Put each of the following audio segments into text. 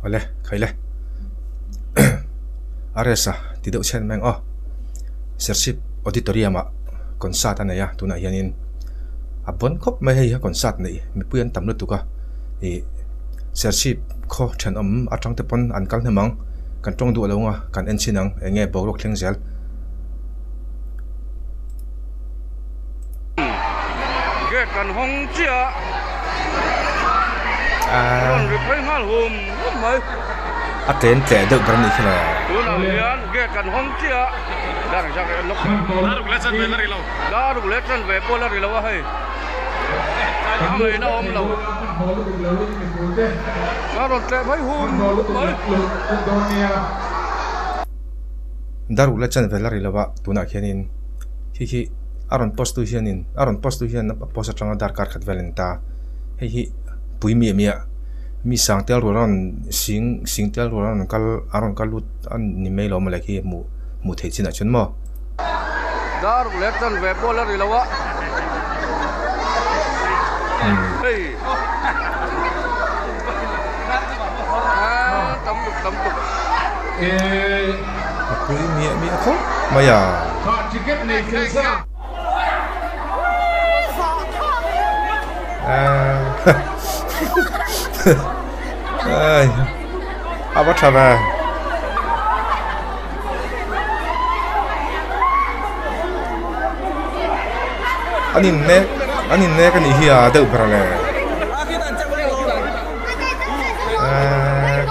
Awle khaile RS a ti deuh chhen mai ang aw Serchhip auditorium ah concert a nei a tunah hianin a bawn khawp mai hei a concert neih mipui an tam lutuk a ih Serchhip khaw thenawm atang te pawn an kal hnem ang kan tawng duh lo ang a kan en chhin ang eng nge boruak thleng zel. Gate kan hawng chiah a rawn ri phei nghal hum hum mai. A tlem tleh deuh ber a nih khi le. Tunah hian gate kan hawng chiah daruk leh chan ve pawh la ri lo a hei a ngaihna awm lo a rawn tleh phei hum hum mai. Daruk leh chan ve la ri lo a tunah khianin khi khi a rawn post tu hianin a rawn post tu hian a post atanga darkar khat vel a ni ta hei hi pui miah miah mi sang tel rual a rawn sing sing tel rual a rawn kal a rawn kal lut a ni mai lo mawle khi hmuh hmuh theih chinah chuan maw. Daruk leh chan ve pawh la ri lo a hei tam tuk tam tuk. A pui miah miah khawp mai a. A va tha ve. An in nek an in nek a nih hi a deuh ber le.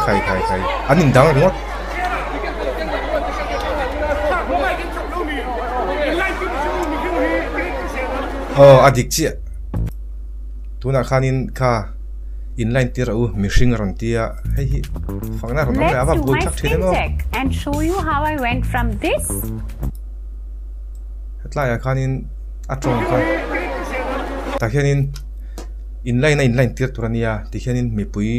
Khai khai khai an in dang ringawt. Aw a dik chiah tunah khanin kha in line tir a u mihring a rawn ti a hei hi fakna a rawn awm leh a va buai thlak thin em aw. Hetlaiah khanin a tawng kha tah hianin in line a in line tir tur a nia tikhianin mipui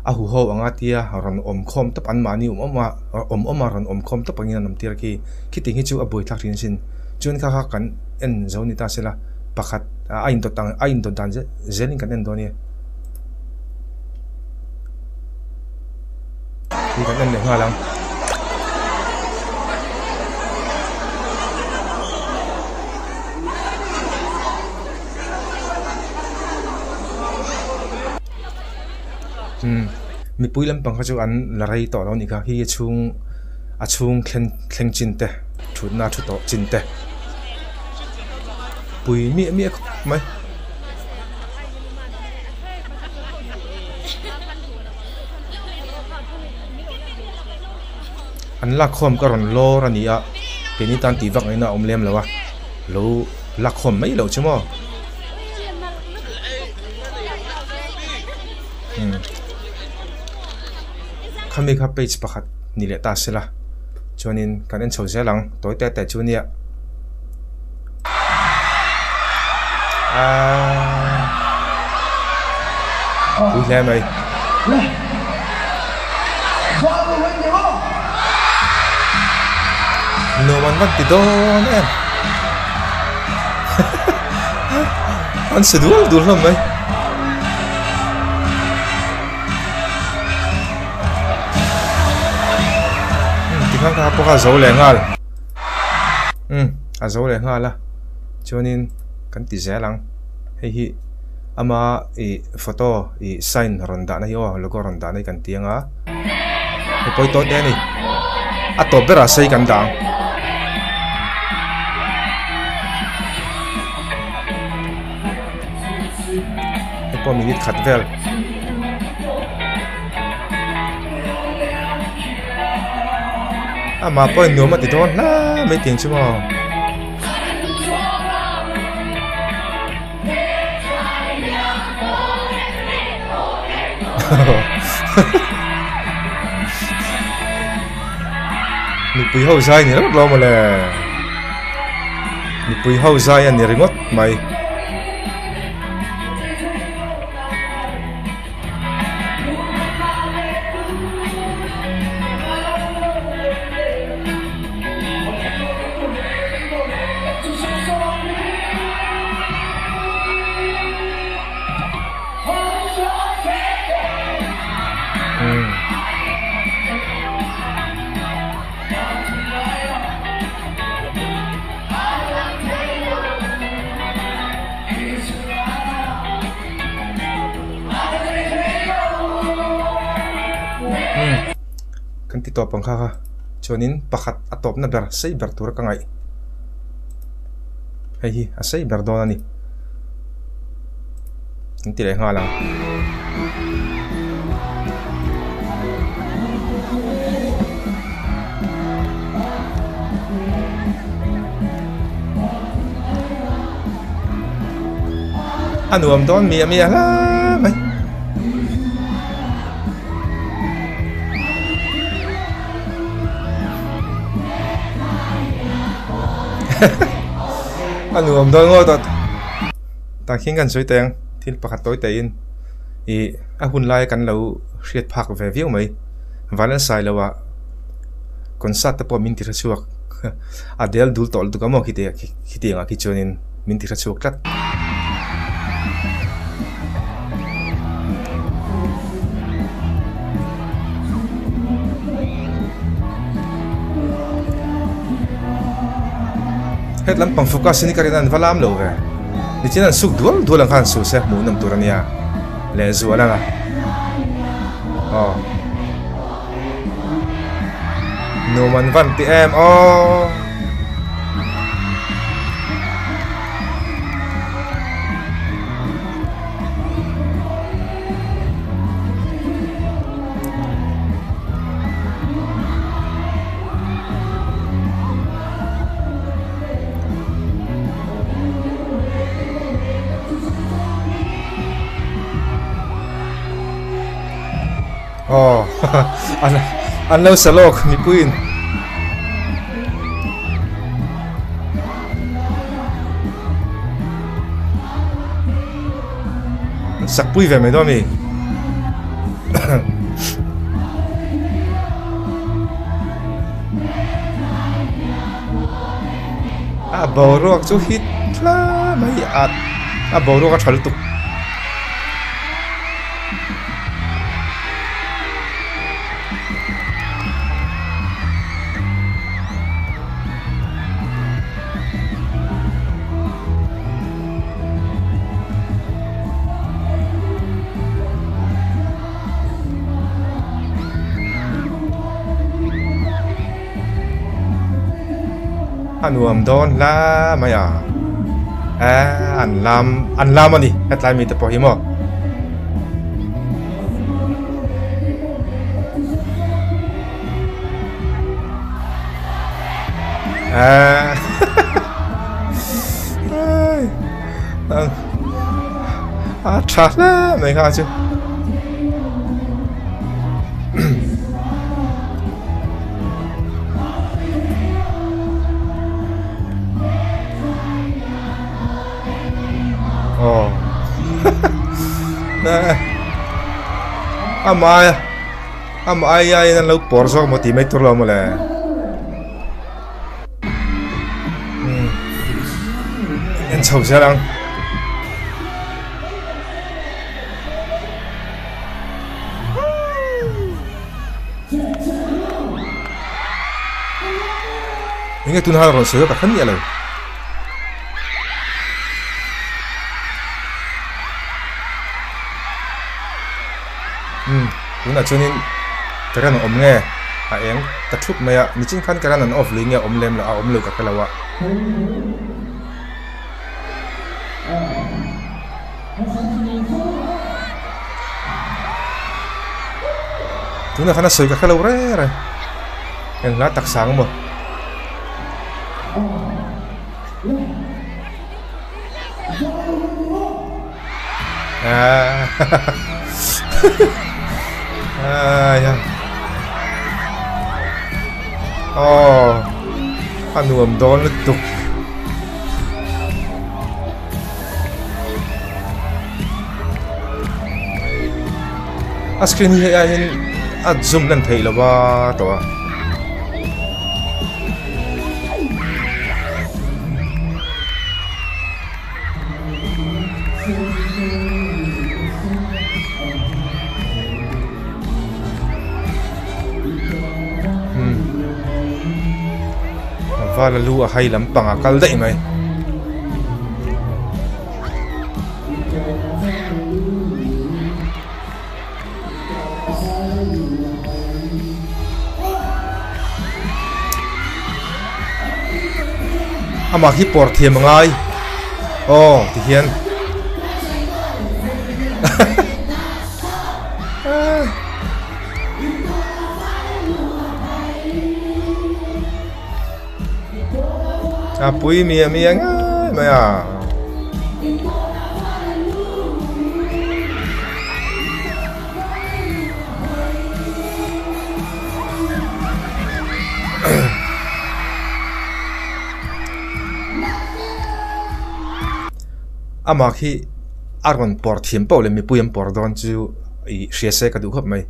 a huho anga tia rawn awm khawm tawp an mahni awm awm a awm awm a rawn awm khawm tawp angin an awm tir a khi khitiang hi chu a buai thlak thin asin chuan kha kha kan en zo ni ta sela pakhat a indawt ang a indawt dan zelin kan en dawn a nia hi kan en leh nghal ang. Mipui lampang kha chu an la rei tawh lo a nih kha khi a chhung a chhung thleng thleng chin te thutna thu tawh chin te pui miah miah khawp mai. An lakkhawm ka rawn lawr a ni a keini tan tih vak ngaihna a awm lem lo a lo. Lakkhawm mai loh chu maw? Umm khami kha page pakhat ni leh ta sela chuanin kan en chho zel ang tawi te te chu nia aaa pui hle mai. Nuam an van ti dawn em an si dul dul hlawm mai tikhan kha pawh kha a zo leh nghal umm a zo leh nghal a chuanin kan ti zel ang hei hi ama ih photo ih sign rawn dahna hi aw logo rawn dahna hi kan ti ang a hei pawi tawh te a ni a tawp berah sei kan dah ang hei pawh minute khat vel amah pawhin nuam a ti dawn hle mai tih ang chu maw. Mipui ho zai ni ringawt lo mawle mipui ho zai a ni ringawt mai. tawp ang kha kha chuanin pakhat a tawpna ber sei ber tur ka ngaih hei hi a sei ber dawn a ni an ti leh nghal ang. A nuam dawn miah miah hle mai. A nuam dawn ngawt a. Tah khian kan sawi teh ang thil pakhat tawi teh in ih a hun lai kan lo hriat phak ve viau mai. Vanlalsai lo ah concert te pawh min ti hre chhuak a del dul tawh lutuk a maw khiti khiti angah khi chuanin min ti hre chhuak tlat. Het lampang focus hi ka rin an va lam lo ve nichin an suk dual dual ang khan su se hmuh nawm tur ania lehzual anga aw. Nuam an van ti em aw. Aw an an lo sa lawk mipuiin. An sak pui ve mai dawn a mi. A boruak chu hit hle mai a a boruak a tha lutuk. A nuam dawn hla mai a eh an lam an lam a ni hetlai mite pawh hi maw. Eh a tha hle mai kha chu. Aw amah amah ai aiin an lo pawr zawk maw tih mai tur lo maw le en chho zel ang. Enge tun hal rawn sawi ka hre miah lo. Umm tunah chuanin current a awm nge a eng ta thup mai a nichin khan current an off lui nge a awm lem lo a awm lo ka hre lo a. Tunah khan a sawi ka hre lo reng reng eng hla tak sang maw. Aw a nuam dawn lutuk. A screen hi hei ai hian a zoom lan theih lo va tawh a. Vala lu a hai lampang a kal daih mai. Amah khi pawr thiam a ngai aw ti hian A pui mia mia ngai mai a. Amah khi a rawn pawr thiam pauh leh mipui an pawr dawn chu ih hria se ka duh khawp mai.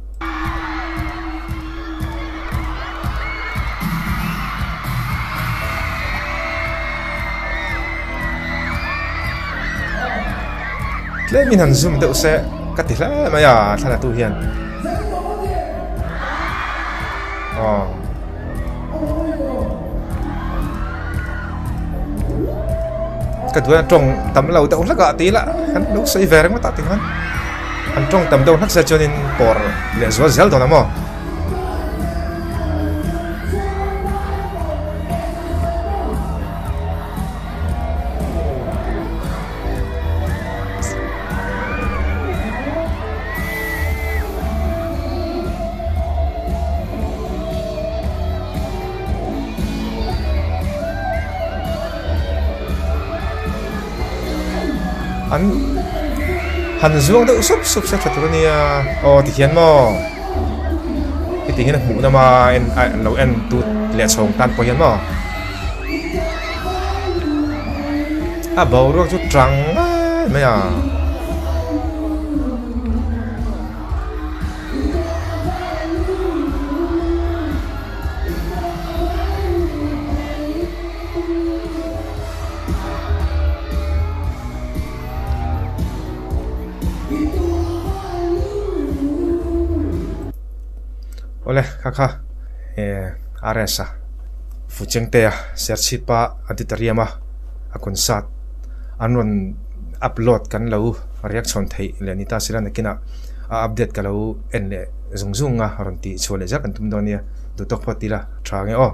Tlemin han zoom deuh se ka ti hle mai a thlalak tu hian aw ka duh a tawng tam lo deuh hlek ah ti ila kan lo sawi ve reng ringawt ah ti khan an tawng tam deuh hlek se chuanin pawr leh zual zel dawn a maw. An han zuang deuh sup sup se tha tur ania aw tikhian maw heti hian a hmuh nawm a en a lo en tut leh chhawng tan pawh hian maw. A boruak chu tang ngai mai a. Awle kha kha eh RS a Fuchengte a Serchhip a auditorium a a concert an rawn upload kan lo reaction theih leh ni ta sila nakinah a update ka lo en leh zung zung a rawn tih chhuah leh zet kan tum dawn nia duhtawk phawt ila tha nge aw.